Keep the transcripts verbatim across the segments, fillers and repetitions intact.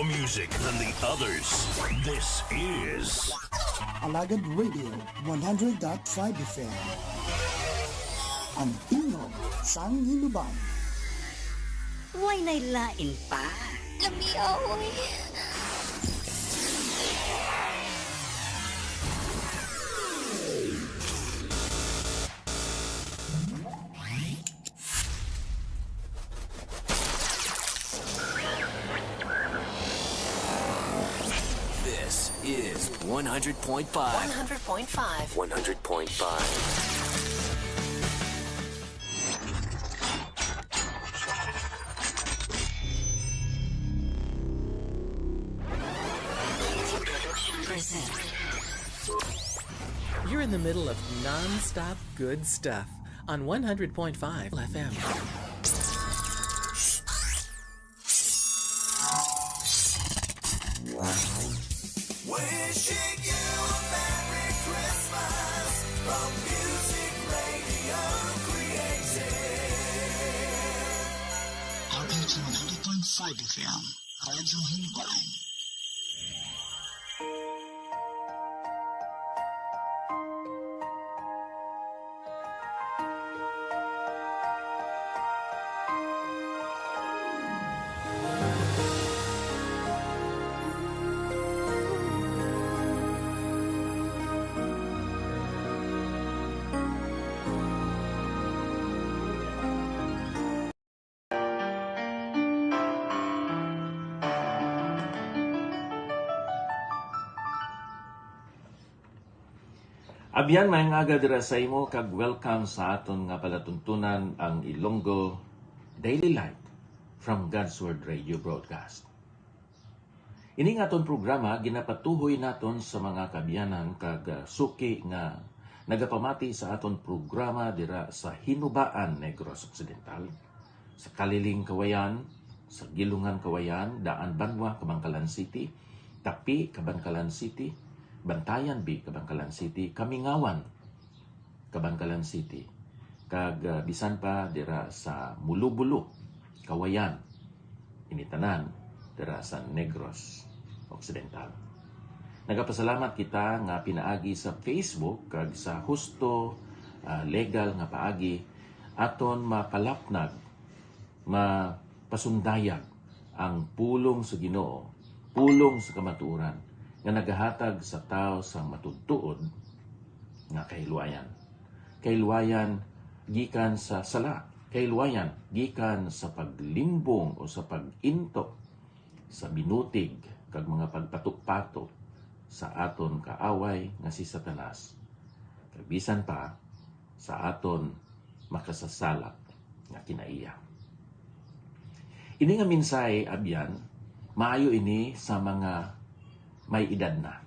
Music than the others. This is Alagad Radio one hundred dot five F M. Ang tingog sang Hinubaan. Way na'y lain pa. Lami, oy. This is one hundred point five. One hundred point five. One hundred point five. You're in the middle of non-stop good stuff on one hundred point five F M. Wishing you a Merry Christmas from Music Radio Creative. Alagad one hundred point five F M, Radyo Hinubaan. Abyan, maayong aga dira sa imo, kag welcome sa aton nga palatuntunan, ang Ilonggo Daily Light from God's Word Radio Broadcast. Ini nga aton programa ginapatuhoy naton sa mga kaabyanan kag, ah, suki nga nagapamati sa aton programa dira sa Hinubaan, Negros Occidental, sa Kaliling, Cauayan, sa Guilongan, Cauayan, Daan Banwa, Kabankalan City, Tapi, Kabankalan City, Bantayan B, Kabankalan City, Kamingawan, Kabankalan City, kag, ah, bisan pa dira sa Mulobulo, Cauayan, ini tanan dira sa Negros Occidental. Nagapasalamat kita nga pinaagi sa Facebook kag sa husto, ah, legal nga paagi aton mapalapnag, mapasundayag ang pulong sa Ginoo, pulong sa kamatuoran nga nagahatag sa tawo sang matuodtuod nga kahilwayan. Kahilwayan gikan sa sala, kahilwayan gikan sa paglimbong o sa pag-into sa binutig kag mga pagpatupato sa aton kaaway nga si Satanas, kag bisan pa sa aton makasasala nga kinaiya. Ini nga mensahe, abyan, maayo ini sa mga may edad na,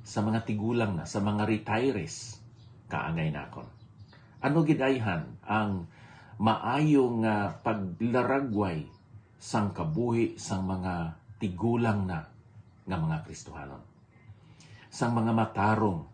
sa mga tigulang na, sa mga retirees, kaangay nakon. Ano gid ayhan ang maayo nga paglaragway sang kabuhi sang mga tigulang na nga mga Kristohanon, sang mga matarong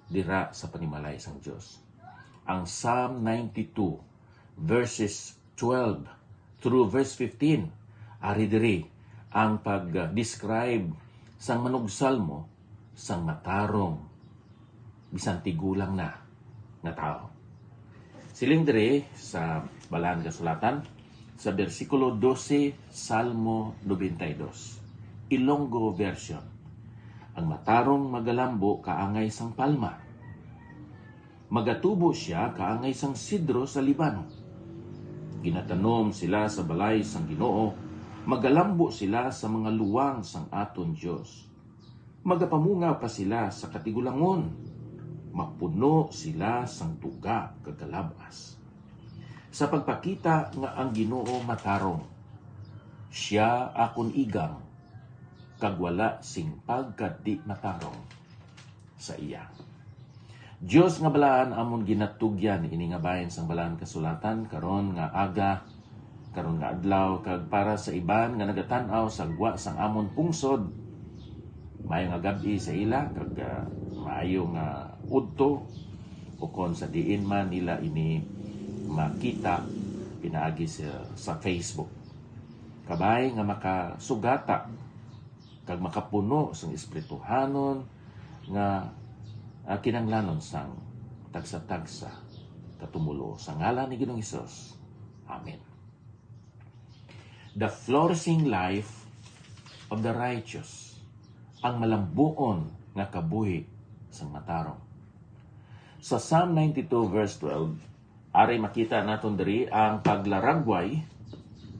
dira sa panimalay sang Dios? Ang Psalm ninety-two, verses twelve through verse fifteen, ari diri ang pag-describe sang manugsalmo sang matarong, bisan tigulang na nga tawo. Siling diri sa Balaan Kasulatan, sa bersikulo dose, Salmo noventa y dos, Ilonggo version, "Ang matarong magalambo kaangay sang palma. Magatubo sia kaangay sang sidro sa Libano. Ginatanom sila sa balay sang Ginoo, magalambo sila sa mga luwang sang aton Dios. Magapamunga pa sila sa katigulangon, mapuno sila sang duga kag kalab-as. Sa pagpakita nga ang Ginoo matarong, sia akon igang, kag wala sing pagkadi-matarong sa iya." Dios nga balaan, amon ginatugyan ini nga bahin sang Balaan Kasulatan karon nga aga, karon nga adlaw, kag para sa iban nga nagatan-aw sa gwa sang amon pungsod, maayo nga gab-i sa ila, kag, ah, maayo nga udto, o kon sa diin man nila ini makita pinaagi sa, sa Facebook. Kabay nga makasugata kag makapuno sang espirituhanon nga, ah, kinahanglanon sang tagsa-tagsa ka tumoluo. Sa ngalan ni Ginoong Hesus. Amen. The flourishing life of the righteous, ang malambuon nga kabuhi sang matarong. Sa Psalm ninety-two verse twelve, ari makita naton diri ang paglaragway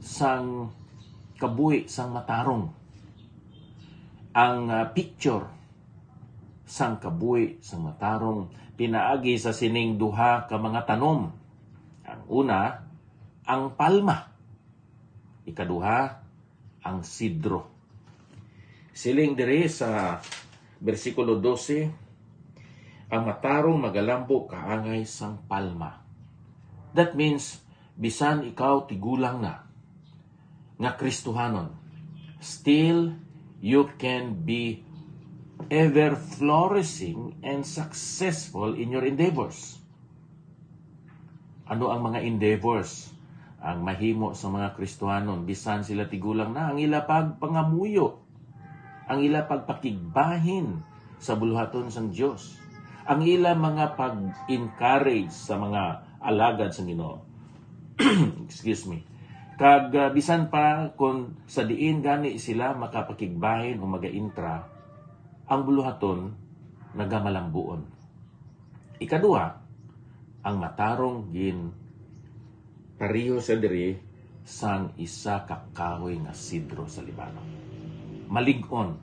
sang kabuhi sang matarong. Ang, ah, picture sang kabuhi sang matarong pinaagi sa sining duha ka mga tanom. Ang una, ang palma. Ikaduha, ang sidro. Siling diri sa bersikulo dose, "Ang matarong magalambo kaangay sang palma." That means, bisan ikaw tigulang na nga Kristohanon, still you can be ever flourishing and successful in your endeavors. Ano ang mga endeavors ang mahimo sa mga Kristohanon bisan sila tigulang na? Ang ila pagpangamuyo, ang ila pagpakigbahin sa buluhaton sang Dios, ang ila mga pag-encourage sa mga alagad sang Ginoo. Excuse me. Kag, ah, bisan pa kon sa diin gani sila makapakigbahin o magaintra, ang buluhaton nagamalambuon. Ikaduha, ang matarong gin pareho sa diri sang isa ka kahoy nga sidro sa Libano. Malig-on.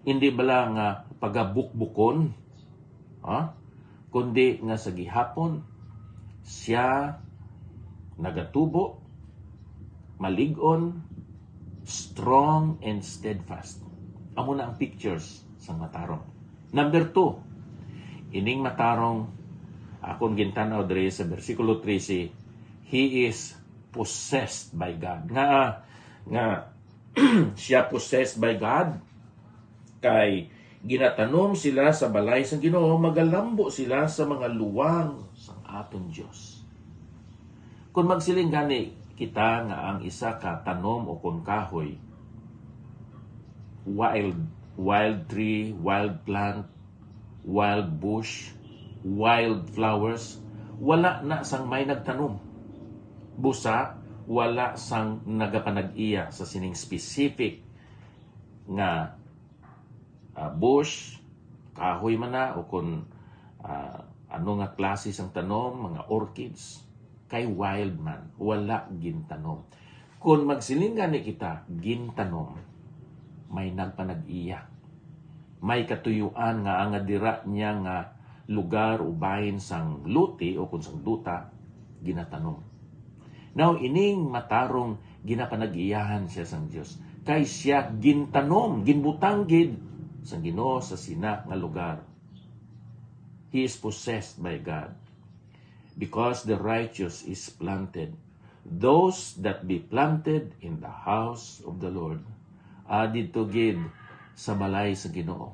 Hindi bala nga pagabukbukon, ha? Kundi nga sa gihapon siya nagatubo, malig-on, strong and steadfast. Amo na ang pictures sang matarong. Number two, ining matarong, akon gintan-aw diri sa bersikulo trese, he is possessed by God. Nga, nga siya possessed by God, kay ginatanom sila sa balay sang Ginoo, magalambo sila sa mga luwang sang aton Dios. Kung magsiling gani kita nga ang isa ka tanom o kon kahoy, wild, wild tree, wild plant, wild bush, wild flowers, wala na sang may nagtanom. Busa, wala sang nagapanag-iya sa sining specific nga, ah, bush, kahoy man na, o kon, ah, ano nga klase sang tanom, mga orchids, kay wild man, wala gintanom. Kon magsiling gani kita, gintanom, may nagpanag-iya. May katuyuan nga ang dira niya nga lugar o bahin sang luti o kon sang duta, ginatanom. Now, ining matarong ginapanag-iyahan siya sang Dios, kay siya gintanom, ginbutang gid sang Ginoo sa sina nga lugar. He is possessed by God. Because the righteous is planted, those that be planted in the house of the Lord, ah, didto gid sa balay sa Ginoo.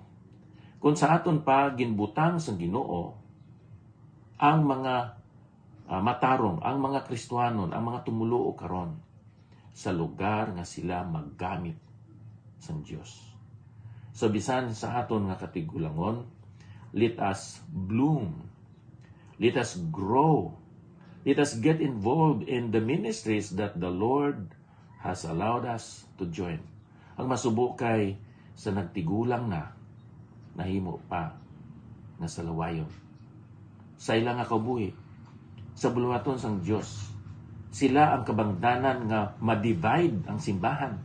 Kung sa aton pa ginbutang sa Ginoo ang mga, ah, matarong, ang mga Kristohanon, ang mga tumoluo karon, sa lugar nga sila maggamit sang Dios. So, bisan sa aton nga katigulangon, let us bloom. Let us grow. Let us get involved in the ministries that the Lord has allowed us to join. Ang masubo kay sa nagtigulang na, nahimo pa nga salawayon sa ila nga kabuhi, sa buluhaton sang Dios. Sila ang kabangdanan nga ma-divide ang simbahan,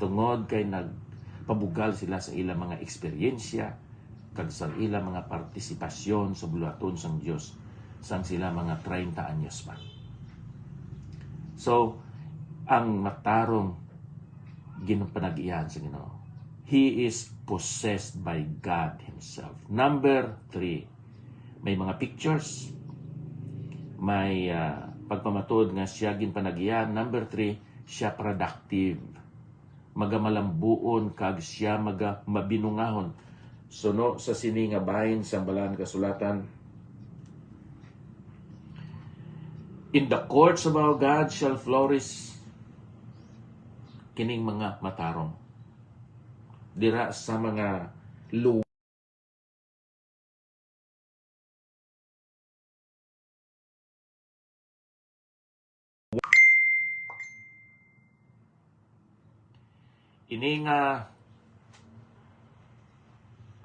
tungod kay nagpabugal sila sa ila mga eksperyensya kag sa ila mga partisipasyon sa buluhaton sang Dios sang sila mga treinta anyos pa. So, ang matarong ginapanag-iyahan sa Ginoo, he is possessed by God Himself. Number three, may mga pictures, may, ah, pagpamatuod nga siya ginpanag-iya. Number three, siya productive. Magamalambuon kag siya maga mabinungahon. Suno sa sini nga bahin sang Balaan Kasulatan, "In the courts of our God shall flourish," kining mga matarong. dira sa mga lugar. Ini nga,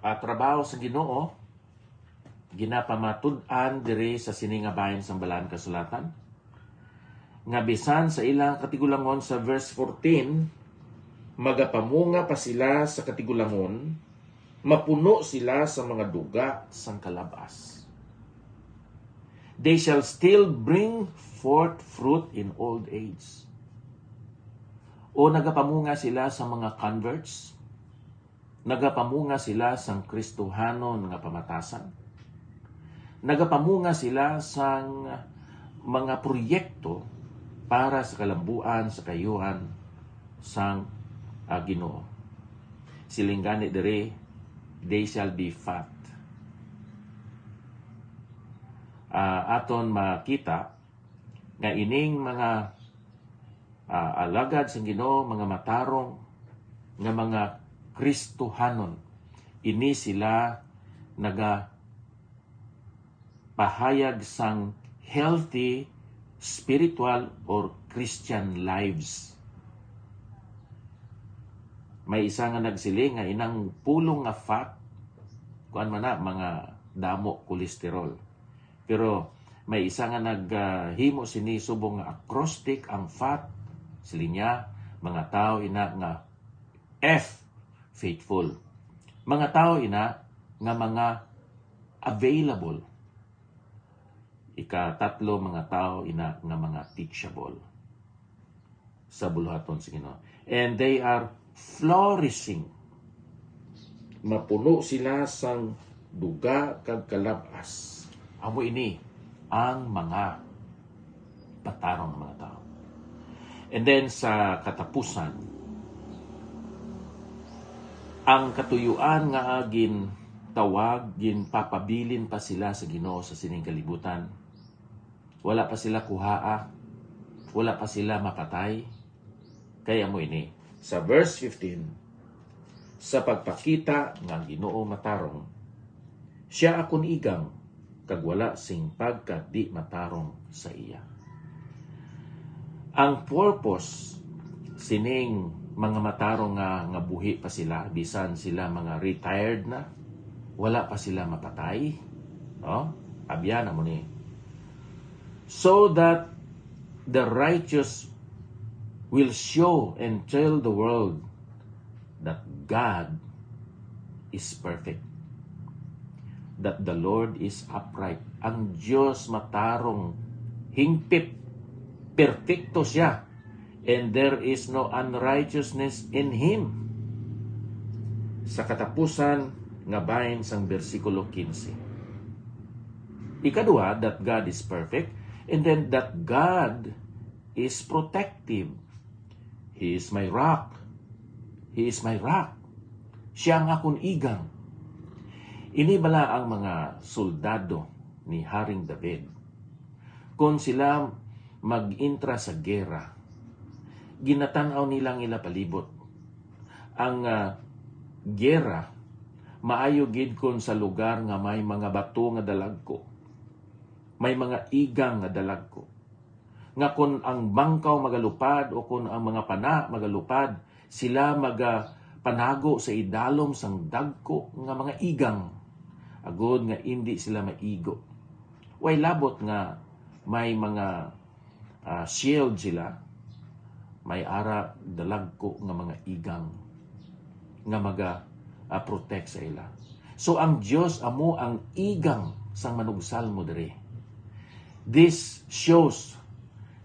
ah, trabaho sa Ginoo ginapamatud-an diri sa sini nga bahin sang Balaan Kasulatan, nga bisan sa ilang katigulangon, sa verse fourteen, magapamunga pa sila sa katigulangon, mapuno sila sa mga duga sang kalab-as. They shall still bring forth fruit in old age. O nagapamunga sila sa mga converts, nagapamunga sila sang Kristohanon nga pamatasan, nagapamunga sila sang mga proyekto para sa kalambuan sa kaayuhan sang, ah, Ginoo. Siling gani diri, "They shall be fat." Ah, aton makita nga ining mga, ah, alagad sang Ginoo, mga matarong nga mga Kristohanon, ini sila naga pahayag sang healthy spiritual or Christian lives. May isa nga nagsiling nga inang pulong nga fat, kuan man na, mga damo cholesterol. Pero may isa nga nag, ah, himo sini subong nga acrostic ang fat. Siling niya, mga tawo ina nga F, faithful. Mga tawo ina nga mga available. Ikatatlo, mga tawo ina nga mga teachable sa buluhaton sa Ginoo. And they are flourishing. Mapuno sila sang duga kag kalab-as. Amo ini ang mga matarong nga mga tawo. And then sa katapusan, ang katuyuan nga gintawag, ginpapabilin pa sila sa Ginoo sa sining kalibutan. Wala pa sila kuhaa, wala pa sila mapatay. Kay amo ini, sa verse fifteen, sa pagpakita nga ang Ginoo matarong, siya akon igang, kag wala sing pagka di matarong sa iya. Ang purpose sining mga matarong nga, nga buhi pa sila, bisan sila mga retired na, wala pa sila mapatay, no? Abyan amo ni. So that the righteous will show and tell the world that God is perfect, that the Lord is upright. Ang Dios matarong, hingpit, perpekto siya, and there is no unrighteousness in Him. Sa katapusan nga bahin sang bersikulo quince. Ikaduha, that God is perfect, and then that God is protective. "He is my rock. He is my rock. Siya ang akon igang." Ini bala ang mga soldado ni Haring David, kon sila mag-intra sa gera, ginatan-aw nila ang ila palibot. Ang, ah, gera maayo gid kon sa lugar nga may mga bato nga dalagko, may mga igang nga dalagko, nga kon ang bangkaw magalupad o kon ang mga pana magalupad, sila magapanago sa idalom sang dagko nga mga igang, agod nga indi sila maigo. Way labot nga may mga, ah, shield sila, may ara dalagko nga mga igang nga maga, ah, protect sa ila. So, ang Dios amo ang igang sang manugsalmo diri. This shows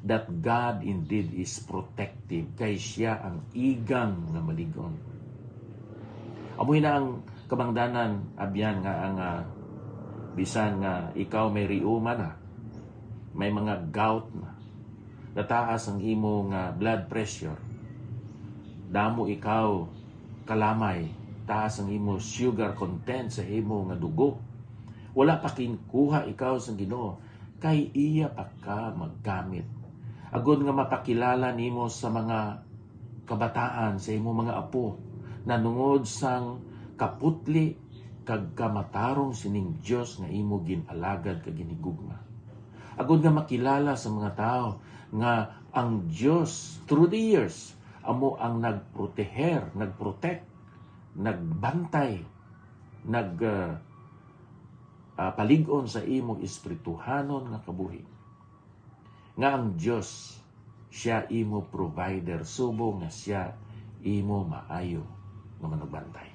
that God indeed is protective, kay siya ang igang nga malig-on. Amo na ang kabangdanan, abyan, nga ang, ah, bisan nga ikaw may rheuma na, may mga gout na, nataas ang imo nga blood pressure, damo ikaw kalamay, taas ang imo sugar content sa imo nga dugo, wala pa kinkuha ikaw sang Ginoo, kay iya pa ka maggamit, agod nga mapakilala nimo sa mga kabataan, sa imo mga apo, Nanungod sang kaputli kag kamatarong sining Dios nga imo gin-alagad kag ginhigugma, agod nga makilala sa mga tawo nga ang Dios, through the years, amo ang nagproteher, nagprotect, nagbantay, nag, ah, ah, palig-on sa imo espirituhanon nga kabuhi, nga ang Dios, siya imo provider, subong nga siya imo maayo nga manugbantay.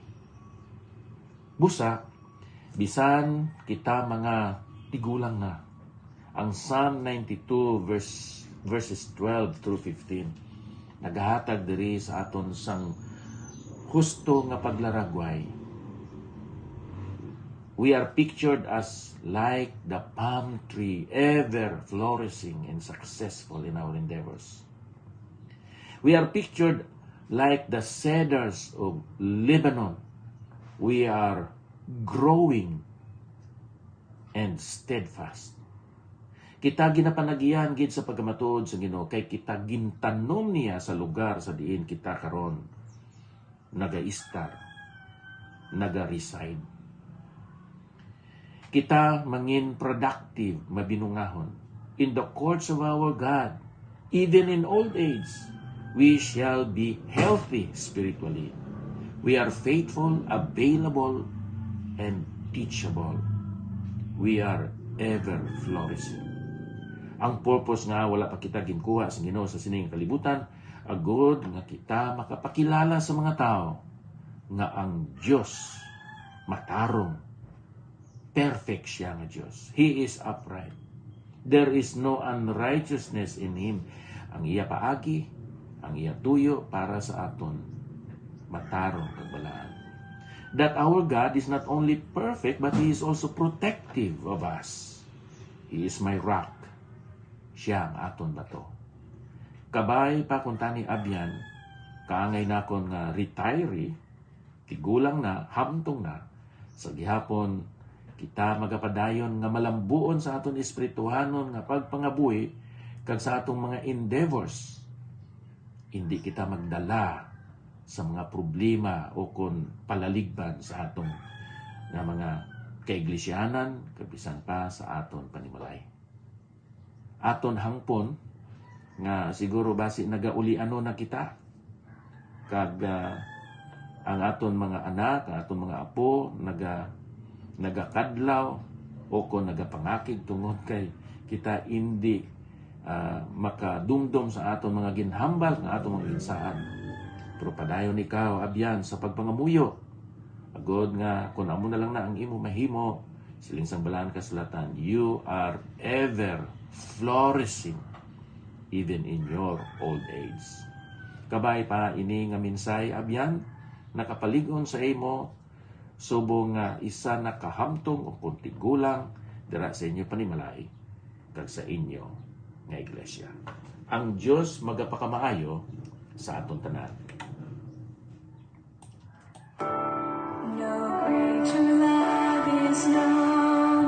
Busa, bisan kita mga tigulang na, ang Psalm ninety-two verse, verses twelve through fifteen nagahatag diri sa aton sang husto nga paglaragway. We are pictured as like the palm tree, ever flourishing and successful in our endeavors. We are pictured like the cedars of Lebanon. We are growing and steadfast. Kita ginapanagian gid sa pagkamatuod sa Ginoo, kay kita gintanom niya sa lugar sa diin kita karon nagaistar, naga-reside. Kita mangin productive, mabinungahon in the courts of our God, even in old age. We shall be healthy spiritually. We are faithful, available, and teachable. We are ever flourishing. Ang purpose nga wala pa kita ginkuha sa Ginoo sa sining kalibutan, agod nga kita makapakilala sa mga tawo nga ang Dios matarong, perfect siya nga Dios. He is upright. There is no unrighteousness in him. Ang iya paagi, ang iya tuyo para sa aton matarong kag balaan. That our God is not only perfect, but He is also protective of us. He is my rock. Siya ang aton bato. Kabay pa kuntani, abyan, kaangay nakon nga retiree, tigulang na, hamtong na, sa gihapon kita magapadayon nga malambuon sa aton espirituhanon nga pagpangabuhi kag sa atong mga endeavors. Hindi kita magdala sa mga problema o kon palaligban sa aton nga mga kaiglesyaanan, kag bisan pa sa aton panimalay. Aton hangpon nga siguro basi nagaulianon na kita, kag, ah, ang aton mga anak, ang aton mga apo naga-, nagakadlaw o kon nagapangakig tungod kay kita indi, ah, makadumdom sa aton mga ginhambal nga aton mga ginsaad. Pero padayon ikaw, abyan, sa pagpangamuyo, agod nga kon amo na lang na ang imo mahimo, siling sang Balaan Kasulatan, "You are ever flourishing, even in your old age." Kabay pa ini nga mensahe, abyan, nakapalig-on sa imo subong nga isa na ka hamtong o kon tigulang dira sa inyo panimalay kag sa inyo nga iglesia. Ang Dios magapakamaayo sa aton tanan. No greater love is known,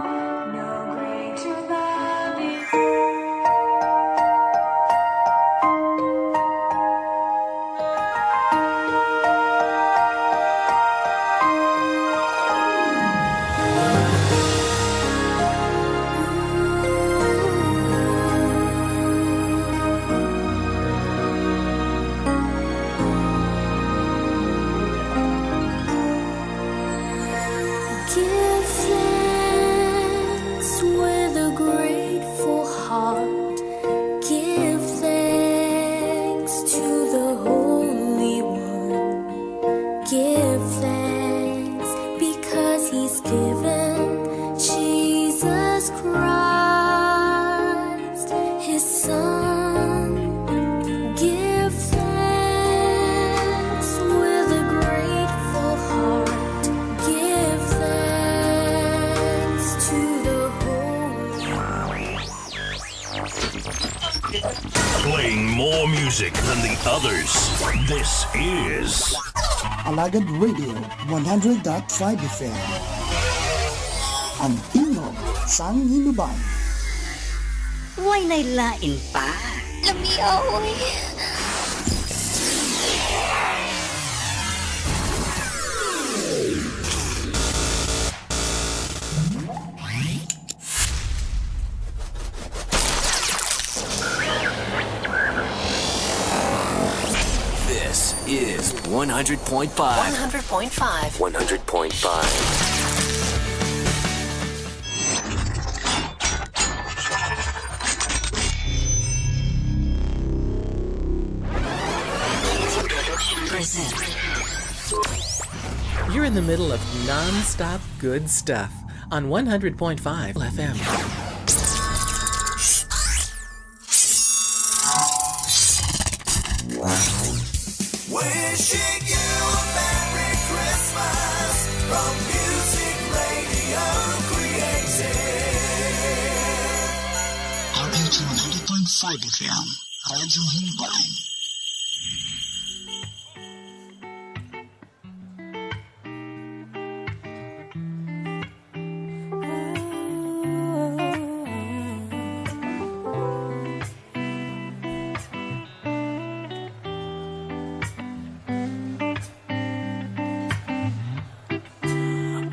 no greater love is Give thanks with a grateful heart. Give thanks to the Holy One. Give thanks because He's given Jesus Christ, His Son. Give thanks with a grateful heart. Give thanks to the Holy One. Playing more music than the others. This is Alagad Radio, one hundred dot five F M. Ang tingog sang hinubay. Way nay lain pa. Lamia, oy. One hundred point five. One hundred point five. One hundred point five. You're in the middle of non-stop good stuff on one hundred point five F M. Wishing you a Merry Christmas from Music Radio Creative. R H one hundred point five F M, Radyo Himbang.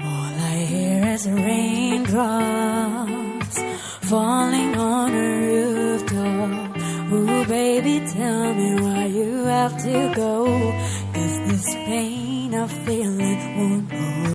All I hear is raindrops falling on a rooftop. Ooh, baby, tell me why you have to go. 'Cause this pain I'm feeling won't go